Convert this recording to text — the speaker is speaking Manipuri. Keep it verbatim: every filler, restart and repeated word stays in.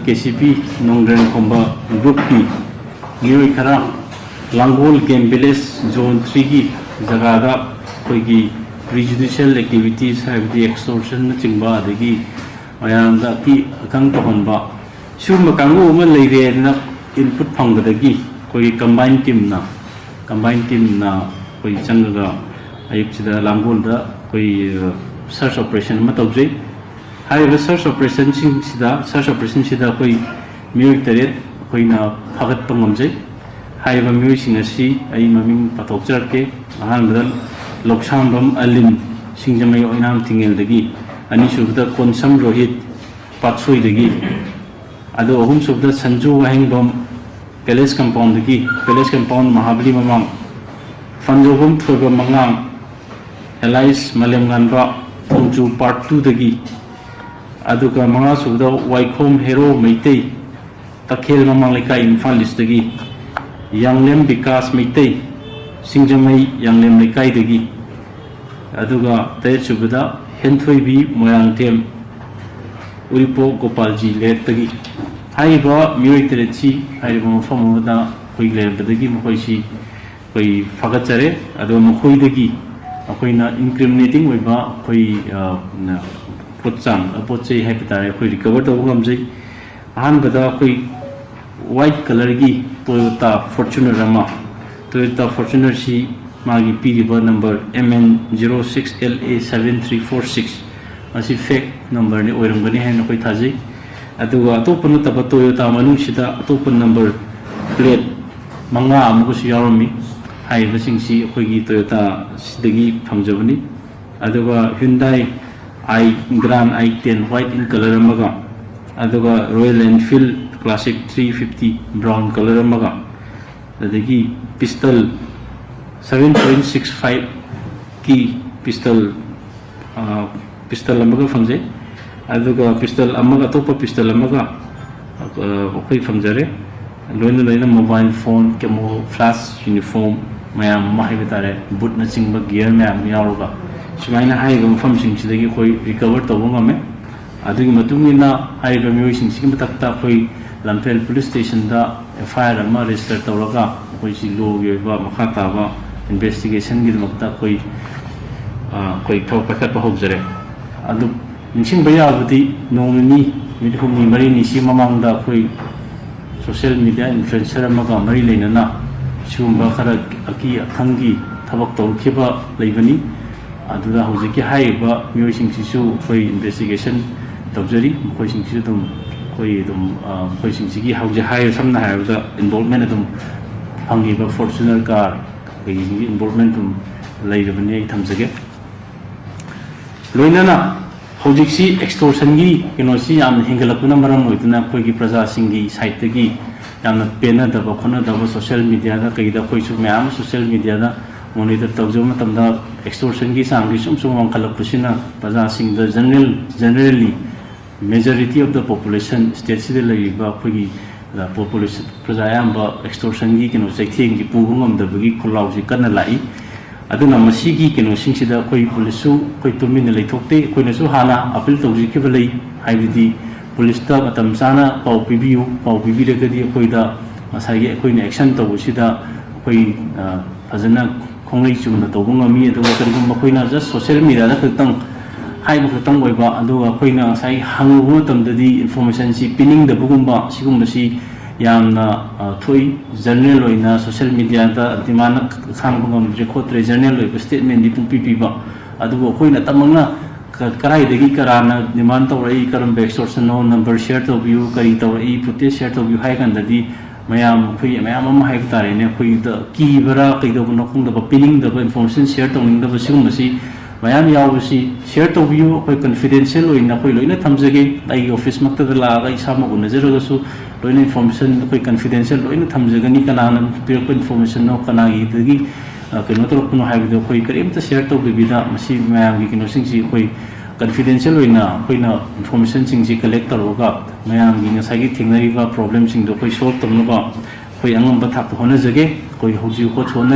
ꯀꯦ ꯁꯤ ꯄꯤ ꯅꯣꯡꯒ꯭ꯔꯦꯟ ꯈꯣꯝꯕ ꯒ꯭ꯔꯨꯞꯀꯤ ꯃꯤꯑꯣꯏ ꯈꯔ ꯂꯥꯡꯒꯣꯜ ꯒꯦꯝ ꯚꯤꯂꯦꯖ ꯖꯣꯟ ꯊ꯭ꯔꯤꯒꯤ ꯖꯒꯥꯗ ꯑꯩꯈꯣꯏꯒꯤ ꯄ꯭ꯔꯤꯖꯨꯗꯤꯁꯤꯌꯦꯜ ꯑꯦꯛꯇꯤꯚꯤꯇꯤꯁ, ꯍꯥꯏꯕꯗꯤ ꯑꯦꯛꯁꯇꯣꯔꯁꯟꯅꯆꯤꯡꯕ, ꯑꯗꯒꯤ ꯃꯌꯥꯝꯗ ꯑꯀꯤ ꯑꯈꯪ ꯇꯧꯍꯟꯕ, ꯁꯤꯒꯨꯝꯕ ꯀꯥꯡꯕꯨ ꯑꯃ ꯂꯩꯔꯦꯅ ꯏꯟꯄꯨꯠ ꯐꯪꯕꯗꯒꯤ ꯑꯩꯈꯣꯏꯒꯤ ꯀꯝꯕꯥꯏꯟ ꯇꯤꯝꯅ ꯀꯝꯕꯥꯏꯟ ꯇꯤꯝꯅ ꯑꯩꯈꯣꯏ ꯆꯪꯉꯒ ꯑꯌꯨꯛꯁꯤꯗ ꯂꯥꯡꯒꯣꯜꯗ ꯑꯩꯈꯣꯏ ꯁꯔꯆ ꯑꯣꯄꯔꯦꯁꯟ ꯑꯃ ꯇꯧꯖꯩ꯫ ꯍꯥꯏꯔꯤꯕ ꯁꯔꯆ ꯑꯣꯄꯔꯦꯁꯟꯁꯤꯡꯁꯤꯗ ꯁꯔꯆ ꯑꯣꯄꯔꯦꯁꯟꯁꯤꯗ ꯑꯩꯈꯣꯏ ꯃꯤꯑꯣꯏ ꯇꯔꯦꯠ ꯑꯩꯈꯣꯏꯅ ꯐꯥꯒꯠꯄ ꯉꯝꯖꯩ꯫ ꯍꯥꯏꯔꯤꯕ ꯃꯤꯑꯣꯏꯁꯤꯡ ꯑꯁꯤ ꯑꯩ ꯃꯃꯤꯡ ꯄꯥꯊꯣꯛꯆꯔꯛꯀꯦ꯫ ꯑꯍꯥꯟꯕꯗ ꯂꯧꯁꯥꯝꯕꯝ ꯑꯂꯤꯟ, ꯁꯤꯡꯖꯃꯩ ꯑꯣꯏꯅꯥꯝ ꯊꯤꯡꯉꯦꯜꯗꯒꯤ꯫ ꯑꯅꯤꯁꯨꯕꯗ ꯀꯣꯟꯁꯝ ꯔꯣꯍꯤꯠ, ꯄꯥꯠꯁꯣꯏꯗꯒꯤ꯫ ꯑꯗꯨ ꯑꯍꯨꯝꯁꯨꯕꯗ ꯁꯟꯖꯨ ꯋꯥꯍꯦꯡꯕꯝ, ꯄꯦꯂꯦꯁ ꯀꯝꯄꯥꯎꯟꯗꯒꯤ, ꯄꯦꯂꯦꯁ ꯀꯝꯄꯥꯎꯟ ꯃꯍꯥꯕꯂꯤ ꯃꯃꯥꯡ꯫ ꯐꯟꯖꯧꯕꯝ ꯊꯣꯏꯕ ꯃꯉꯥꯡ, ꯑꯦꯂꯥꯏꯁ ꯃꯥꯂꯦꯝꯉꯥꯟꯕ, ꯊꯣꯡꯖꯨ ꯄꯥꯔꯠ ꯇꯨꯗꯒꯤ꯫ ꯑꯗꯨꯒ ꯃꯉꯥꯁꯨꯕꯗ ꯋꯥꯏꯈꯣꯝ ꯍꯦꯔꯣ ꯃꯩꯇꯩ, ꯇꯈꯦꯜ ꯃꯃꯥꯡ ꯂꯩꯀꯥꯏ, ꯏꯝꯐꯥꯜ ꯏꯁꯇꯒꯤ꯫ ꯌꯥꯡꯂꯦꯝ ꯕꯤꯀꯥꯁ ꯃꯩꯇꯩ, ꯁꯤꯡꯖꯃꯩ ꯌꯥꯡꯂꯦꯝ ꯂꯩꯀꯥꯏꯗꯒꯤ꯫ ꯑꯗꯨꯒ ꯇꯔꯦꯠꯁꯨꯕꯗ ꯍꯦꯟꯊꯣꯏꯕꯤ ꯃꯣꯏꯔꯥꯡꯊꯦꯝ, ꯎꯔꯤꯄꯣꯛ ꯒꯣꯄꯥꯜꯖꯤ ꯂꯩꯔꯛꯇꯒꯤ꯫ ꯍꯥꯏꯔꯤꯕ ꯃꯤꯑꯣꯏ ꯇꯔꯦꯠꯁꯤ ꯍꯥꯏꯔꯤꯕ ꯃꯐꯝ ꯑꯃꯗ ꯑꯩꯈꯣꯏ ꯂꯩꯔꯝꯕꯗꯒꯤ ꯃꯈꯣꯏꯁꯤ ꯑꯩꯈꯣꯏ ꯐꯥꯒꯠꯆꯔꯦ꯫ ꯑꯗꯣ ꯃꯈꯣꯏꯗꯒꯤ ꯑꯩꯈꯣꯏꯅ ꯏꯟꯀ꯭ꯔꯤꯃꯤꯅꯦꯇꯤꯡ ꯑꯣꯏꯕ ꯑꯩꯈꯣꯏ, ꯑ, ꯄꯣꯠꯆꯥꯡ, ꯄꯣꯠ ꯆꯩ ꯍꯥꯏꯕ ꯇꯥꯔꯦ, ꯑꯩꯈꯣꯏ ꯔꯤꯀꯚꯔ ꯇꯧꯕ ꯉꯝꯖꯩ꯫ ꯑꯍꯥꯟꯕꯗ ꯑꯩꯈꯣꯏ ꯋꯥꯏꯠ ꯀꯂꯔꯒꯤ ꯇꯣꯌꯣꯇꯥ ꯐꯣꯔꯆꯨꯅꯔ ꯑꯃ, ꯇꯣꯌꯣꯇꯥ ꯐꯣꯔꯆꯨꯅꯔꯁꯤ ꯃꯥꯒꯤ ꯄꯤꯔꯤꯕ number M N zero six L A seven three four six, ꯃꯁꯤ ꯐꯦꯛ ꯅꯝꯕꯔꯅꯤ, ꯑꯣꯏꯔꯝꯒꯅꯤ ꯍꯥꯏꯅ ꯑꯩꯈꯣꯏ ꯊꯥꯖꯩ꯫ ꯑꯗꯨꯒ ꯑꯇꯣꯞꯄ ꯅꯠꯇꯕ ꯇꯣꯌꯣꯇꯥ ꯃꯅꯨꯡꯁꯤꯗ ꯑꯇꯣꯞꯄ ꯅꯝꯕꯔ ꯄ꯭ꯂꯦꯠ ꯃꯉꯥ ꯑꯃꯒꯁꯨ ꯌꯥꯎꯔꯝꯃꯤ꯫ ꯍꯥꯏꯔꯤꯕꯁꯤꯡꯁꯤ ꯑꯩꯈꯣꯏꯒꯤ ꯇꯣꯌꯣꯇꯥꯁꯤꯗꯒꯤ ꯐꯪꯖꯕꯅꯤ꯫ ꯑꯗꯨꯒ Hyundai i Grand i ten white in colour ꯑꯃꯒ, ꯑꯗꯨꯒ Royal Enfield Classic three fifty brown colour ꯑꯃꯒ, ꯑꯗꯒꯤ pistol seven point six five ꯀꯤ pistol, ꯑ, pistol ꯑꯃꯒ ꯐꯪꯖꯩ꯫ ꯑꯗꯨꯒ pistol ꯑꯃꯒ, ꯑꯇꯣꯞꯄ pistol ꯑꯃꯒ, ꯑ, ꯑꯩꯈꯣꯏ ꯐꯪꯖꯔꯦ꯫ ꯂꯣꯏꯅ ꯂꯣꯏꯅ mobile phone, camouflage uniform ꯃꯌꯥꯝ ꯑꯃ ꯍꯥꯏꯕ ꯇꯥꯔꯦ, ꯕꯨꯠꯅꯆꯤꯡꯕ gear ꯃꯌꯥꯝ ꯑꯃ ꯌꯥꯎꯔꯒ, ꯁꯨꯃꯥꯏꯅ ꯍꯥꯏꯔꯤꯕ ꯃꯐꯝꯁꯤꯡꯁꯤꯗꯒꯤ ꯑꯩꯈꯣꯏ ꯔꯤꯀꯚꯔ ꯇꯧꯕ ꯉꯝꯃꯦ꯫ ꯑꯗꯨꯒꯤ ꯃꯇꯨꯡ ꯏꯟꯅ ꯍꯥꯏꯔꯤꯕ ꯃꯤꯑꯣꯏꯁꯤꯡꯁꯤꯒꯤ ꯃꯊꯛꯇ ꯑꯩꯈꯣꯏ ꯂꯝꯐꯦꯜ ꯄꯨꯂꯤꯁ ꯁ꯭ꯇꯦꯁꯟꯗ ꯑꯦꯐ ꯑꯥꯏ ꯑꯥꯔ ꯑꯃ ꯔꯦꯖꯤꯁꯇꯔ ꯇꯧꯔꯒ ꯑꯩꯈꯣꯏꯁꯤ ꯂꯣꯒꯤ ꯑꯣꯏꯕ ꯃꯈꯥ ꯇꯥꯕ ꯏꯟꯚꯦꯁꯇꯤꯒꯦꯁꯟꯒꯤꯗꯃꯛꯇ ꯑꯩꯈꯣꯏ ꯑꯩꯈꯣꯏ ꯊꯕꯛ ꯄꯥꯏꯈꯠꯄ ꯍꯧꯖꯔꯦ꯫ ꯑꯗꯨ ꯅꯤꯡꯁꯤꯡꯕ ꯌꯥꯕꯗꯤ ꯅꯣꯡ ꯅꯤꯅꯤ, ꯅꯨꯃꯤꯠ ꯍꯨꯝꯅꯤ ꯃꯔꯤꯅꯤ ꯁꯤ ꯃꯃꯥꯡꯗ ꯑꯩꯈꯣꯏ ꯁꯣꯁꯤꯌꯦꯜ ꯃꯤꯗꯤꯌꯥ ꯏꯟꯐ꯭ꯂꯨꯌꯦꯟꯁꯔ ꯑꯃꯒ ꯃꯔꯤ ꯂꯩꯅꯅ ꯁꯤꯒꯨꯝꯕ ꯈꯔ ꯑꯀꯤ ꯑꯈꯪꯒꯤ ꯊꯕꯛ ꯇꯧꯔꯛꯈꯤꯕ ꯂꯩꯕꯅꯤ꯫ ꯑꯗꯨꯗ ꯍꯧꯖꯤꯛꯀꯤ ꯍꯥꯏꯔꯤꯕ ꯃꯤꯑꯣꯏꯁꯤꯡꯁꯤꯁꯨ ꯑꯩꯈꯣꯏ ꯏꯟꯚꯦꯁꯇꯤꯒꯦꯁꯟ ꯇꯧꯖꯔꯤ꯫ ꯃꯈꯣꯏꯁꯤꯡꯁꯤꯁꯨ ꯑꯗꯨꯝ ꯑꯩꯈꯣꯏ ꯑꯗꯨꯝ ꯃꯈꯣꯏꯁꯤꯡꯁꯤꯒꯤ ꯍꯧꯖꯤꯛ ꯍꯥꯏꯔꯤꯕ ꯁꯝꯅ ꯍꯥꯏꯔꯕꯗ ꯏꯟꯚꯣꯜꯞꯃꯦꯟ ꯑꯗꯨꯝ ꯐꯪꯉꯤꯕ ꯐꯣꯔꯆꯨꯅꯔ ꯀꯥꯔ ꯀꯩꯁꯤꯡꯒꯤ ꯏꯟꯚꯣꯜꯞꯃꯦꯟ ꯑꯗꯨꯝ ꯂꯩꯔꯕꯅꯤ ꯑꯩ ꯊꯝꯖꯒꯦ꯫ ꯂꯣꯏꯅꯅ ꯍꯧꯖꯤꯛꯁꯤ ꯑꯦꯛꯁꯇꯣꯔꯁꯟꯒꯤ ꯀꯩꯅꯣꯁꯤ ꯌꯥꯝꯅ ꯍꯦꯟꯒꯠꯂꯛꯄꯅ ꯃꯔꯝ ꯑꯣꯏꯗꯨꯅ ꯑꯩꯈꯣꯏꯒꯤ ꯄ꯭ꯔꯖꯥꯁꯤꯡꯒꯤ ꯁꯥꯏꯠꯇꯒꯤ ꯌꯥꯝꯅ ꯄꯦꯟꯅꯗꯕ ꯈꯣꯠꯅꯗꯕ ꯁꯣꯁꯤꯌꯦꯜ ꯃꯤꯗꯤꯌꯥꯗ ꯀꯩꯗ ꯑꯩꯈꯣꯏꯁꯨ ꯃꯌꯥꯝ ꯑꯃ ꯁꯣꯁꯤꯌꯦꯜ ꯃꯤꯗꯤꯌꯥꯗ ꯃꯣꯅꯤꯇꯔ ꯇꯧꯖꯕ ꯃꯇꯝꯗ ꯑꯦꯛꯁꯇꯣꯔꯁꯟꯒꯤ ꯆꯥꯡꯁꯤ ꯁꯨꯝ ꯁꯨꯝ ꯋꯥꯡꯈꯠꯂꯛꯄꯁꯤꯅ ꯄ꯭ꯔꯖꯥꯁꯤꯡꯗ general generally majority of the population ꯁ꯭ꯇꯦꯠꯁꯤꯗ ꯂꯩꯔꯤꯕ ꯑꯩꯈꯣꯏꯒꯤ ꯄꯣꯄꯨꯂꯦꯁꯟ ꯄ꯭ꯔꯖꯥ ꯑꯌꯥꯝꯕ ꯑꯦꯛꯁꯇꯣꯔꯁꯟꯒꯤ ꯀꯩꯅꯣ ꯆꯩꯊꯦꯡꯁꯤ ꯄꯨꯕ ꯉꯝꯗꯕꯒꯤ ꯈꯣꯜꯂꯥꯎꯁꯤ ꯀꯟꯅ ꯂꯥꯛꯏ꯫ ꯑꯗꯨꯅ ꯃꯁꯤꯒꯤ ꯀꯩꯅꯣꯁꯤꯡꯁꯤꯗ ꯑꯩꯈꯣꯏ ꯄꯨꯂꯤꯁꯁꯨ ꯑꯩꯈꯣꯏ ꯇꯨꯃꯤꯟꯅ ꯂꯩꯊꯣꯛꯇꯦ꯫ ꯑꯩꯈꯣꯏꯅꯁꯨ ꯍꯥꯟꯅ ꯑꯄꯤꯜ ꯇꯧꯖꯈꯤꯕ ꯂꯩ, ꯍꯥꯏꯕꯗꯤ ꯄꯨꯂꯤꯁꯇ ꯃꯇꯝ ꯆꯥꯅ ꯄꯥꯎ ꯄꯤꯕꯤꯌꯨ, ꯄꯥꯎ ꯄꯤꯕꯤꯔꯒꯗꯤ ꯑꯩꯈꯣꯏꯗ ꯉꯁꯥꯏꯒꯤ ꯑꯩꯈꯣꯏꯅ ꯑꯦꯛꯁꯟ ꯇꯧꯕꯁꯤꯗ ꯑꯩꯈꯣꯏ ꯐꯖꯅ ꯈꯣꯡꯂꯩ ꯆꯨꯝꯅ ꯇꯧꯕ ꯉꯝꯃꯤ꯫ ꯑꯗꯨꯒ ꯀꯔꯤꯒꯨꯝꯕ ꯑꯩꯈꯣꯏꯅ ꯖꯁ ꯁꯣꯁꯤꯌꯦꯜ ꯃꯤꯗꯤꯌꯥꯗ ꯈꯛꯇꯪ ꯍꯥꯏꯕ ꯈꯛꯇꯪ ꯑꯣꯏꯕ, ꯑꯗꯨꯒ ꯑꯩꯈꯣꯏꯅ ꯉꯁꯥꯏ ꯍꯪꯉꯨꯕ ꯃꯇꯝꯗꯗꯤ ꯏꯟꯐꯣꯔꯃꯦꯁꯟꯁꯤ ꯄꯤꯅꯤꯡꯗꯕꯒꯨꯝꯕ ꯁꯤꯒꯨꯝꯕꯁꯤ ꯌꯥꯝꯅ ꯊꯣꯛꯏ꯫ ꯖꯦꯅꯔꯦꯜ ꯑꯣꯏꯅ ꯁꯣꯁꯤꯌꯦꯜ ꯃꯤꯗꯤꯌꯥꯗ ꯗꯤꯃꯥꯟ ꯈꯥꯡꯕ ꯉꯝꯗ꯭ꯔꯦ ꯈꯣꯠꯇ꯭ꯔꯦ, ꯖꯦꯅꯔꯦꯜ ꯑꯣꯏꯕ ꯁ꯭ꯇꯦꯠꯃꯦꯟꯗꯤ ꯄꯨꯡꯄꯤ ꯄꯤꯕ, ꯑꯗꯨꯕꯨ ꯑꯩꯈꯣꯏꯅ ꯇꯝꯃꯛꯅ ꯀ-, ꯀꯗꯥꯏꯗꯒꯤ ꯀꯅꯥꯅ ꯗꯤꯃꯥꯟ ꯇꯧꯔꯛꯏ, ꯀꯔꯝꯕ ꯑꯦꯛꯁꯇꯣꯔꯁꯟꯅꯣ, ꯅꯝꯕꯔ ꯁꯤꯌꯔ ꯇꯧꯕꯤꯌꯨ, ꯀꯔꯤ ꯇꯧꯔꯛꯏ, ꯐꯨꯇꯦꯖ ꯁꯤꯌꯔ ꯇꯧꯕꯤꯌꯨ ꯍꯥꯏ ꯀꯥꯟꯗꯗꯤ ꯃꯌꯥꯝ, ꯑꯩꯈꯣꯏ ꯃꯌꯥꯝ ꯑꯃ ꯍꯥꯏꯕ ꯇꯥꯔꯦꯅꯦ, ꯑꯩꯈꯣꯏꯗ ꯀꯤꯕ꯭ꯔꯥ ꯀꯩꯗꯧꯕꯅꯣ ꯈꯪꯗꯕ, ꯄꯤꯅꯤꯡꯗꯕ, ꯏꯟꯐꯣꯔꯃꯦꯁꯟ ꯁꯤꯌꯔ ꯇꯧꯅꯤꯡꯗꯕ ꯁꯤꯒꯨꯝꯕꯁꯤ ꯃꯌꯥꯝ ꯌꯥꯎꯕꯁꯤ ꯁꯤꯌꯔ ꯇꯧꯕꯤꯌꯨ꯫ ꯑꯩꯈꯣꯏ ꯀꯟꯐꯤꯗꯦꯟꯁꯤꯌꯦꯜ ꯑꯣꯏꯅ ꯑꯩꯈꯣꯏ ꯂꯣꯏꯅ ꯊꯝꯖꯒꯦ꯫ ꯑꯩꯒꯤ ꯑꯣꯐꯤꯁꯃꯛꯇꯗ ꯂꯥꯛꯑꯒ ꯏꯁꯥꯃꯛ ꯎꯅꯖꯔꯒꯁꯨ ꯂꯣꯏꯅ ꯏꯟꯐꯣꯔꯃꯦꯁꯟ ꯑꯩꯈꯣꯏ ꯀꯟꯐꯤꯗꯦꯟꯁꯤꯌꯦꯜ ꯂꯣꯏꯅ ꯊꯝꯖꯒꯅꯤ꯫ ꯀꯅꯥꯅ ꯄꯤꯔꯛꯄ ꯏꯟꯐꯣꯔꯃꯦꯁꯟꯅꯣ, ꯀꯅꯥꯒꯤꯗꯒꯤ ꯀꯩꯅꯣ ꯇꯧꯔꯛꯄꯅꯣ ꯍꯥꯏꯕꯗꯣ ꯑꯩꯈꯣꯏ ꯀꯔꯤꯝꯇ ꯁꯤꯌꯔ ꯇꯧꯗꯕꯤꯗ ꯃꯁꯤ ꯃꯌꯥꯝꯒꯤ ꯀꯩꯅꯣꯁꯤꯡꯁꯤ ꯑꯩꯈꯣꯏ ꯀꯟꯐꯤꯗꯦꯟꯁꯤꯌꯦꯜ ꯑꯣꯏꯅ ꯑꯩꯈꯣꯏꯅ ꯏꯟꯐꯣꯔꯃꯦꯁꯟꯁꯤꯡꯁꯤ ꯀꯂꯦꯛ ꯇꯧꯔꯒ ꯃꯌꯥꯝꯒꯤ ꯉꯁꯥꯏꯒꯤ ꯊꯦꯡꯅꯔꯤꯕ ꯄ꯭ꯔꯣꯕ꯭ꯂꯦꯝꯁꯤꯡꯗꯣ ꯑꯩꯈꯣꯏ ꯁꯣꯜꯕ ꯇꯧꯅꯕ ꯑꯩꯈꯣꯏ ꯑꯉꯝꯕ ꯊꯥꯛꯇ ꯍꯣꯠꯅꯖꯒꯦ꯫ ꯑꯩꯈꯣꯏ ꯍꯧꯖꯤꯛ ꯍꯣꯠꯁꯨ ꯍꯣꯠꯅꯔꯤ꯫